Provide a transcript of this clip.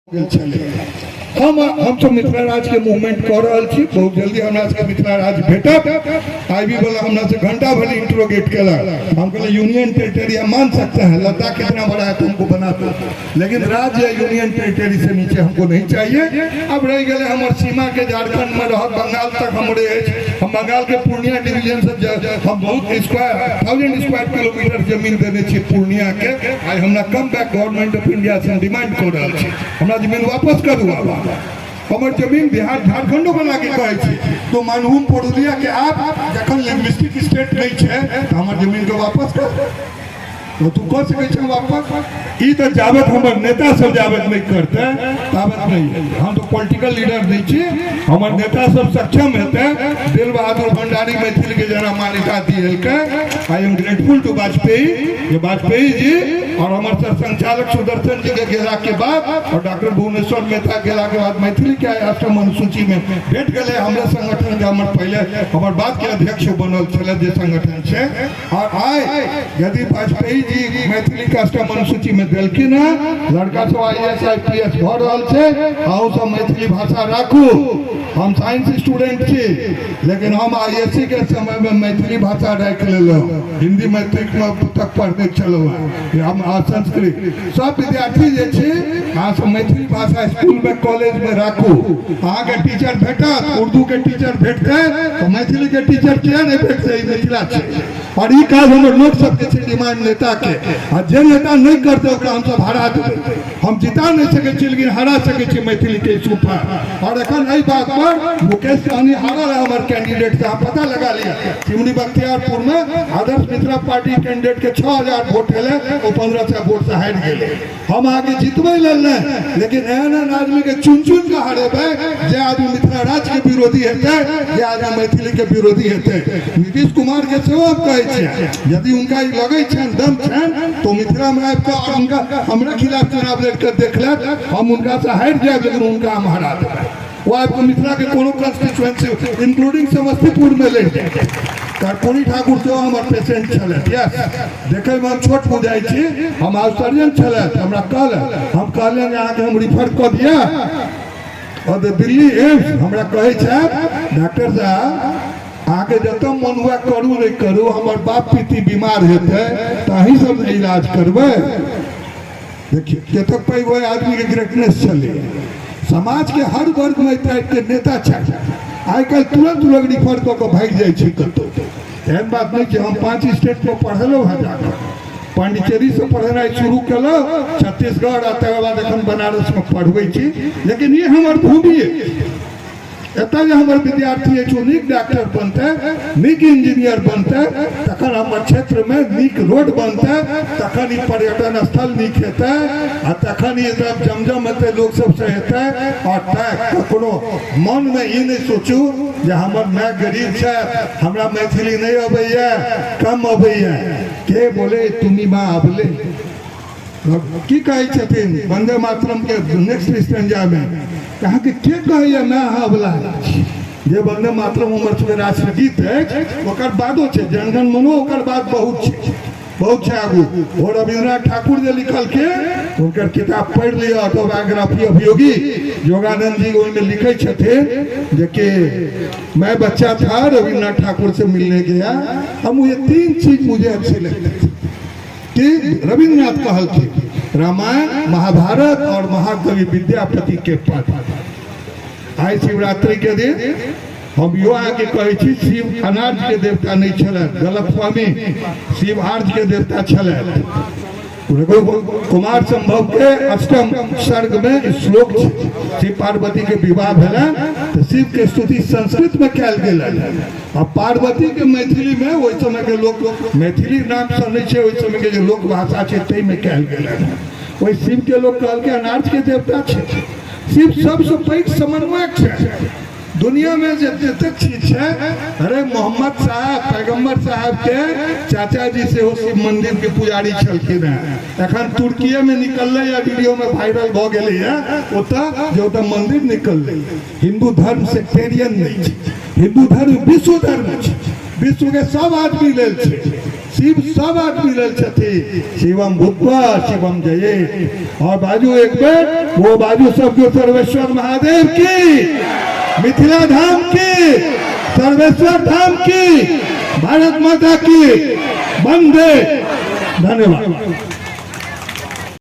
गेल छलै। हमसब मिथिला राज्यके मूवमेंट कऽ रहल छी। बहुत जल्दी हमरा सबके मिथिला राज्य भेटत। आई बी वाला हमरा से घंटा भर इंट्रोगेट केलक। हम कहलियै यूनियन टेरिटरी हम मान सकते हैं, लद्दाख कितना बड़ा है तुमको बना दो, लेकिन राज्य या यूनियन टेरिटरी से नीचे हमको नहीं चाहिए। अब रहि गेलै हमर सीमा के झारखंड में रहत, बंगाल तक हमरे अछि। हम बंगाल के पूर्णिया डिवीजन से हम बहुत स्क्वायर 1000 स्क्वायर किलोमीटर जमीन देने छी पूर्णिया के। आइ हमरा come back government of India से हम डिमांड कऽ रहल छी, हमरा जमीन वापस करू। आब हमर जमीन बिहार झारखंडो वाला के कहै छी तो मानहुम पुरुलिया के आप जखन लिंग्विस्टिक स्टेट नहीं छै तऽ हमर जमीन के वापस कर तो तू कऽ सकै छै वापस। ई तऽ जाबत हमर नेता सब जाबत नहि करतै ताबत नहि। हम तऽ पॉलिटिकल लीडर नहि छी। हमर नेता सब सक्षम हेतै। दिल बहादुर भंडारी मैथिल के जेना मान्यता दिएलकै, I am grateful to Vajpayee. जे वाजपेयी जी और हमर सर संचालक सुदर्शन जी के गेला के बाद और डॉक्टर भुवनेश्वर मेहता गेला के बाद मैथिली के अष्टम अनुसूची में भेट गेलै। हमरा संगठन के हमर पहले हमर बाद के अध्यक्ष बनल छलै जे संगठन छै। और आइ यदि वाजपेयी जी मैथिली के अष्टम अनुसूची में देलखिन है, लड़का सब I S I P S भऽ रहल छै। अहूँ सब मैथिली भाषा राखू। हम साइंस स्टूडेंट छी, लेकिन हम I S C के समय में मैथिली भाषा राखि लेलहुँ। हिंदी मैट्रिक में तक पढ़ने छलहुँ हैं हम आ संस्कृत। सब विद्यार्थी जे छी, अहाँ सब मैथिली भाषा स्कूल में कॉलेज में राखू। अहाँके टीचर भेटत, उर्दू के टीचर भेटतै तऽ मैथिली के टीचर किया नहि भेटतै? ई मिथिला छै और ई काज हमर लोक सबके छै डिमांड नेता के। आ जे नेता नहि करतै ओकरा हमसब हरा देबै। हम जिता नहि सकै छी, लेकिन हरा सकै छी मैथिली के इशू पर। और एखन एहि बात पर मुकेश सहनी हारल है हमर कैंडिडेट से, अहाँ पता लगा लिअ। सिमरी बख्तियारपुर में आदर्श मिथिला पार्टी कैंडिडेट के 6000 वोट एलै, ओ 1500 वोट से हारि गेलै। हम अहाँके जितबै लेल नहि, लेकिन एहन एहन आदमी के चुन चुन के हरेबै जे आदमी मिथिला राज्य के विरोधी हेतै, जे आदमी मैथिली के विरोधी हेतै। नीतीश कुमार के सेहो हम कहै छियै, यदि हुनका ई लगै छनि, दम छनि, तो मिथिला में आबि कऽ हुनका हमरा खिलाफ चुनाव लड़ि कऽ देख लेत। हम हुनका से हारि जायब, लेकिन हुनका हम हरा देबै। ओ आबि कऽ मिथिला के कोनो कॉन्स्टिट्यूएंसी इंक्लूडिंग समस्तीपुर में लड़ि जाय। कर्पूरी ठाकुर सेहो हमर पेशेंट छलथि। यस, देखैमे हम छोट बुझाइ छी। हम हाउस सर्जन छलथि, हमरा कहलथि, हम कहलियनि जे अहाँके हम रिफर कऽ दिअ और दिल्ली एम्स। हमरा कहै छथि, डॉक्टर साहब, अहाँके जतऽ मन हुए करू, नहि करू, हमर बाप पिती बीमार हेतै तऽ अहीं सब ने इलाज करबै। देखियौ कतेक पैघ ओहि आदमीके ग्रेटनेस छलै। समाजके हर वर्गमे एहि टाइपके नेता चाही। आइ काल्हि तुरन्त लोक रिफर कऽ कऽ भागि जाइ छै कतहु। एहन बात नहि छै। हम 5 स्टेटमे पढ़ेलहुँ हेँ, जाकऽ पांडिचेरीसँ पढ़ेनाइ शुरू केलहुँ, छत्तीसगढ़ आ तकर बाद एखन बनारसमे पढ़बै छी। लेकिन ई हमर भूमि अछि। एतऽ जे हमर विद्यार्थी अछि ओ नीक डॉक्टर बनतै, नीक इंजीनियर बनतै, तखन हमर क्षेत्रमे नीक रोड बनतै, तखन ई पर्यटन स्थल नीक हेतै आ तखन ई सब जमजम हेतै, लोक सबसँ हेतै। आओर तैँ ककरो मनमे ई नहि सोचू जे हमर माय गरीब छै, हमरा मैथिली नहि अबैए, कम अबैए। के बोले तुमी माँ अबले? की कहै छथिन वंदे मातरम के नेक्स्ट स्टेंजा में? अहाँके के कहैया मैं अहाँ अबला? जे वंदे मातरम हमर सबके राष्ट्रगीत अछि, ओकर बादो छै जनगण मनो, ओकर बाद बहुत छै, बहुत छै आगू। ओ रविन्द्रनाथ ठाकुर जे लिखलखिन, हुनकर किताब पढ़ि लिअ, ऑटोबायोग्राफी ऑफ योगी। योगानंद जी ओहिमे लिखै छथिन जे कि मैं बच्चा था, रविन्द्रनाथ ठाकुर से मिलने गया, हम मुझे 3 चीज मुझे अच्छी लगती थी कि रविन्द्रनाथ कहलखिन रामायण, महाभारत और महाकवि विद्यापति के पद। आइ शिवरात्रि के दिन हम इहो अहाँके कहै छी, शिव अनार्य के देवता नहि छलथि, गलतफहमी, शिव आर्य के देवता छलथि। कुमार संभव के अष्टम सर्ग में श्लोक छै, शिव पार्वती के विवाह भेलनि तऽ शिव के स्तुति संस्कृत में कयल गेल आ पार्वती के मैथिली में, ओहि समय के लोक मैथिली नाम से नहि छै, ओहि समय के जे लोक भाषा छै ताहिमे कयल गेल। ओहि शिव के लोक कहलकै अनार्य के देवता छै। शिव सबसँ पैघ समन्वयक छै दुनिया में जे जतेक चीज छै। अरे मोहम्मद साहब, पैगम्बर साहब के चाचा जी सेहो शिव मंदिर के पुजारी छलखिन हैं। एखन तुर्कीए में निकललै या वीडियो में वायरल भऽ गेलै है ओतऽ जे ओतऽ मंदिर निकललै। हिंदू धर्म सेक्टेरियन नहीं छै, हिंदू धर्म विश्व धर्म छै, विश्व के सब आदमी लेल छै। शिव सब आदमी लेल छथिन। शिवम भूत्वा शिवम जये। और बाजू एक बेर वो बाजू सबके सर्वेश्वर महादेव की, मिथिला धाम की, सर्वेश्वर धाम की, भारत माता की, वंदे। धन्यवाद।